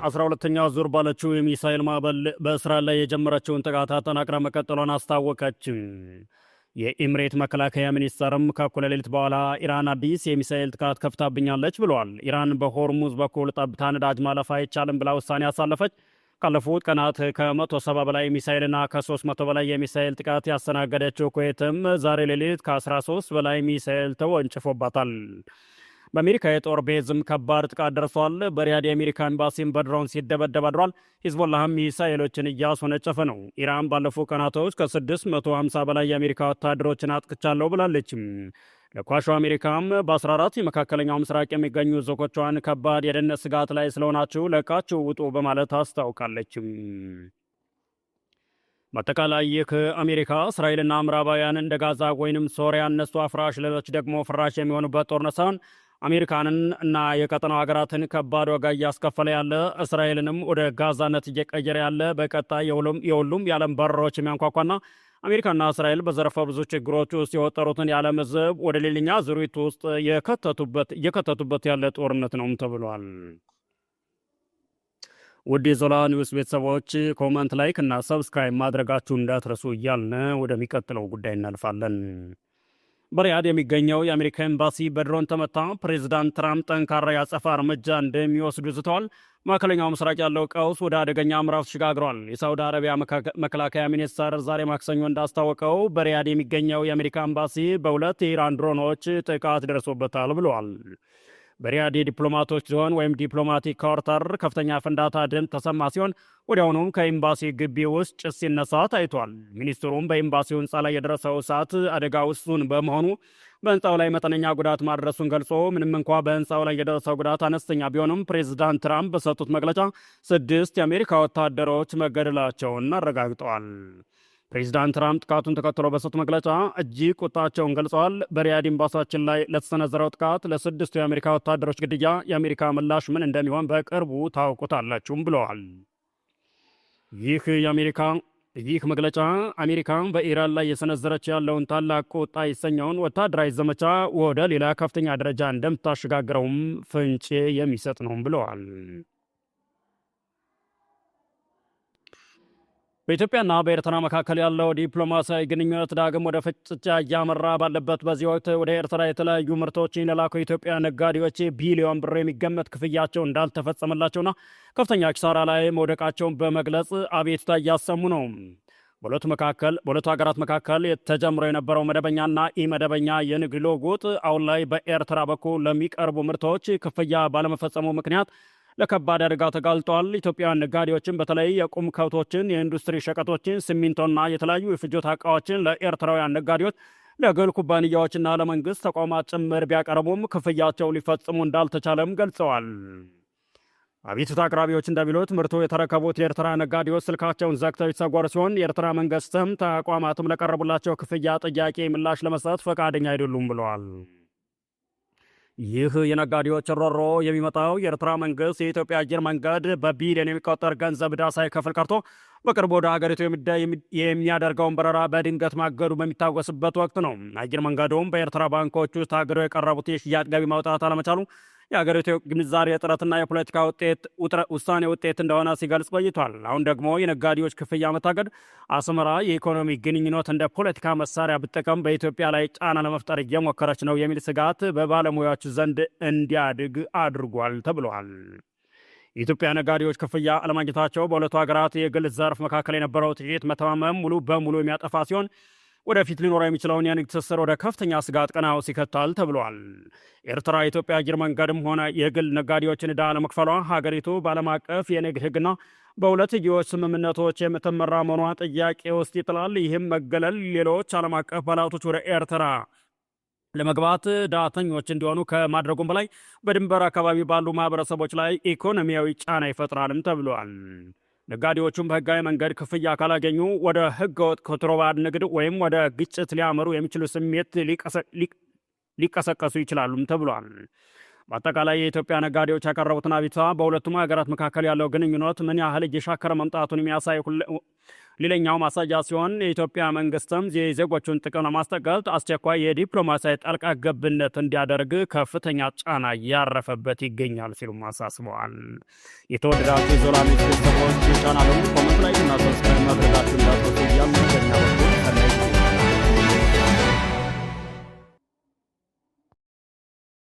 12ኛ ዙር ባለችው የሚሳኤል ማዕበል በእስራኤል ላይ የጀመረችውን ጥቃት አጠናክራ መቀጠሏን አስታወቀች። የኢምሬት መከላከያ ሚኒስተርም ከእኩለ ሌሊት በኋላ ኢራን አዲስ የሚሳኤል ጥቃት ከፍታብኛለች ብለዋል። ኢራን በሆርሙዝ በኩል ጠብታ ነዳጅ ማለፍ አይቻልም ብላ ውሳኔ አሳለፈች። ካለፉት ቀናት ከ170 በላይ ሚሳኤልና ከ300 በላይ የሚሳኤል ጥቃት ያስተናገደችው ኩዌትም ዛሬ ሌሊት ከ13 በላይ ሚሳኤል ተወንጭፎባታል። በአሜሪካ የጦር base ም ከባድ ጥቃት ደርሷል። በሪያድ የአሜሪካ ኤምባሲም በድሮን ሲደበደብ አድሯል። ሂዝቦላህም ሚሳኤሎችን እያስወነጨፈ ነው። ኢራን ባለፉት ቀናቶች ከ650 በላይ የአሜሪካ ወታደሮችን አጥቅቻለሁ ብላለች። ለኳሹ አሜሪካም በ14 የመካከለኛው ምስራቅ የሚገኙ ዜጎቿን ከባድ የደህንነት ስጋት ላይ ስለሆናችሁ ለቃችሁ ውጡ በማለት አስታውቃለች። በአጠቃላይ ይህ አሜሪካ፣ እስራኤልና ምዕራባውያን እንደ ጋዛ ወይንም ሶሪያ እነሱ አፍራሽ ሌሎች ደግሞ ፍራሽ የሚሆኑበት ጦርነት ሳይሆን አሜሪካንን እና የቀጠናው ሀገራትን ከባድ ዋጋ እያስከፈለ ያለ፣ እስራኤልንም ወደ ጋዛነት እየቀየረ ያለ፣ በቀጣይ የሁሉም የዓለም በሮች የሚያንኳኳና አሜሪካና እስራኤል በዘርፈ ብዙ ችግሮች ውስጥ የወጠሩትን የዓለም ሕዝብ ወደ ሌላኛ አዙሪት ውስጥ እየከተቱበት ያለ ጦርነት ነው ተብሏል። ውድ የዞላ ኒውስ ቤተሰቦች comment፣ like እና subscribe ማድረጋችሁ እንዳትረሱ እያልን ወደሚቀጥለው ጉዳይ እናልፋለን። በሪያድ የሚገኘው የአሜሪካ ኤምባሲ በድሮን ተመታ። ፕሬዚዳንት ትራምፕ ጠንካራ የአጸፋ እርምጃ እንደሚወስዱ ዝተዋል። መካከለኛው ምስራቅ ያለው ቀውስ ወደ አደገኛ ምዕራፍ ተሸጋግሯል። የሳውዲ አረቢያ መከላከያ ሚኒስቴር ዛሬ ማክሰኞ እንዳስታወቀው በሪያድ የሚገኘው የአሜሪካ ኤምባሲ በሁለት የኢራን ድሮኖች ጥቃት ደርሶበታል ብለዋል። በሪያድ የዲፕሎማቶች ዞን ወይም diplomatic quarter ከፍተኛ ፍንዳታ ድምፅ ተሰማ ሲሆን ወዲያውኑም ከኤምባሲ ግቢ ውስጥ ጭስ ሲነሳ ታይቷል። ሚኒስትሩም በኤምባሲው ህንፃ ላይ የደረሰው እሳት አደጋ ውሱን በመሆኑ በህንፃው ላይ መጠነኛ ጉዳት ማድረሱን ገልጾ ምንም እንኳ በህንፃው ላይ የደረሰው ጉዳት አነስተኛ ቢሆንም ፕሬዚዳንት ትራምፕ በሰጡት መግለጫ ስድስት የአሜሪካ ወታደሮች መገደላቸውን አረጋግጠዋል። ፕሬዚዳንት ትራምፕ ጥቃቱን ተከትሎ በሰጡት መግለጫ እጅግ ቁጣቸውን ገልጸዋል። በሪያድ ኤምባሲያችን ላይ ለተሰነዘረው ጥቃት፣ ለስድስቱ የአሜሪካ ወታደሮች ግድያ የአሜሪካ ምላሽ ምን እንደሚሆን በቅርቡ ታውቁታላችሁም ብለዋል። ይህ መግለጫ አሜሪካ በኢራን ላይ የሰነዘረች ያለውን ታላቅ ቁጣ የተሰኘውን ወታደራዊ ዘመቻ ወደ ሌላ ከፍተኛ ደረጃ እንደምታሸጋግረውም ፍንጭ የሚሰጥ ነው ብለዋል። በኢትዮጵያና በኤርትራ መካከል ያለው ዲፕሎማሲያዊ ግንኙነት ዳግም ወደ ፍጥጫ እያመራ ባለበት በዚህ ወቅት ወደ ኤርትራ የተለያዩ ምርቶችን የላኩ የኢትዮጵያ ነጋዴዎች ቢሊዮን ብር የሚገመት ክፍያቸው እንዳልተፈጸመላቸውና ከፍተኛ ኪሳራ ላይ መውደቃቸውን በመግለጽ አቤቱታ እያሰሙ ነው። በሁለቱ ሀገራት መካከል ተጀምሮ የነበረው መደበኛና ኢመደበኛ የንግድ ልውውጥ አሁን ላይ በኤርትራ በኩል ለሚቀርቡ ምርቶች ክፍያ ባለመፈጸሙ ምክንያት ለከባድ አደጋ ተጋልጧል። ኢትዮጵያውያን ነጋዴዎችን በተለይ የቁም ከብቶችን፣ የኢንዱስትሪ ሸቀጦችን፣ ሲሚንቶና የተለያዩ የፍጆታ እቃዎችን ለኤርትራውያን ነጋዴዎች፣ ለግል ኩባንያዎችና ለመንግስት ተቋማት ጭምር ቢያቀርቡም ክፍያቸው ሊፈጽሙ እንዳልተቻለም ገልጸዋል። አቤቱታ አቅራቢዎች እንደሚሉት ምርቱ የተረከቡት የኤርትራ ነጋዴዎች ስልካቸውን ዘግተው የተሰወሩ ሲሆን የኤርትራ መንግስትም ተቋማትም ለቀረቡላቸው ክፍያ ጥያቄ ምላሽ ለመስጠት ፈቃደኛ አይደሉም ብለዋል። ይህ የነጋዴዎች ሮሮ የሚመጣው የኤርትራ መንግስት የኢትዮጵያ አየር መንገድ በቢሊዮን የሚቆጠር ገንዘብ ዕዳ ሳይከፍል ቀርቶ በቅርቡ ወደ ሀገሪቱ የሚያደርገውን በረራ በድንገት ማገዱ በሚታወስበት ወቅት ነው። አየር መንገዱም በኤርትራ ባንኮች ውስጥ ታግደው የቀረቡት የሽያጭ ገቢ ማውጣት አለመቻሉ የሀገሪቱ ግንዛሬ እጥረትና የፖለቲካ ውጤት ውሳኔ ውጤት እንደሆነ ሲገልጽ ቆይቷል። አሁን ደግሞ የነጋዴዎች ክፍያ መታገድ አስመራ የኢኮኖሚ ግንኙነት እንደ ፖለቲካ መሳሪያ ብትጠቀም በኢትዮጵያ ላይ ጫና ለመፍጠር እየሞከረች ነው የሚል ስጋት በባለሙያዎች ዘንድ እንዲያድግ አድርጓል ተብሏል። የኢትዮጵያ ነጋዴዎች ክፍያ አለማግኘታቸው በሁለቱ ሀገራት የግል ዘርፍ መካከል የነበረው ጥቂት መተማመን ሙሉ በሙሉ የሚያጠፋ ሲሆን ወደፊት ሊኖረው የሚችለውን የንግድ ትስስር ወደ ከፍተኛ ስጋት ቀና ውስጥ ይከታል ተብሏል። ኤርትራ የኢትዮጵያ አየር መንገድም ሆነ የግል ነጋዴዎችን ዕዳ አለመክፈሏ ሀገሪቱ በዓለም አቀፍ የንግድ ሕግና በሁለትዮሽ ስምምነቶች የምትመራ መሆኗ ጥያቄ ውስጥ ይጥላል። ይህም መገለል ሌሎች ዓለም አቀፍ ባለሀብቶች ወደ ኤርትራ ለመግባት ዳተኞች እንዲሆኑ ከማድረጉም በላይ በድንበር አካባቢ ባሉ ማህበረሰቦች ላይ ኢኮኖሚያዊ ጫና ይፈጥራልም ተብሏል። ነጋዴዎቹም በህጋዊ መንገድ ክፍያ ካላገኙ ወደ ህገወጥ ኮንትሮባንድ ንግድ ወይም ወደ ግጭት ሊያመሩ የሚችሉ ስሜት ሊቀሰቀሱ ይችላሉም ተብሏል። በአጠቃላይ የኢትዮጵያ ነጋዴዎች ያቀረቡትን አቤቱታ በሁለቱም ሀገራት መካከል ያለው ግንኙነት ምን ያህል እየሻከረ መምጣቱን የሚያሳይ ሌላኛው ማሳያ ሲሆን የኢትዮጵያ መንግስትም የዜጎቹን ጥቅም ለማስጠበቅ አስቸኳይ የዲፕሎማሲያዊ ጣልቃ ገብነት እንዲያደርግ ከፍተኛ ጫና እያረፈበት ይገኛል ሲሉም አሳስበዋል። የተወደዳችሁ የዞላ ቤተሰቦች ቻናሉን comment፣ like እና subscribe ማድረጋችሁ እንዳትረሱ እያልን በኛ በኩል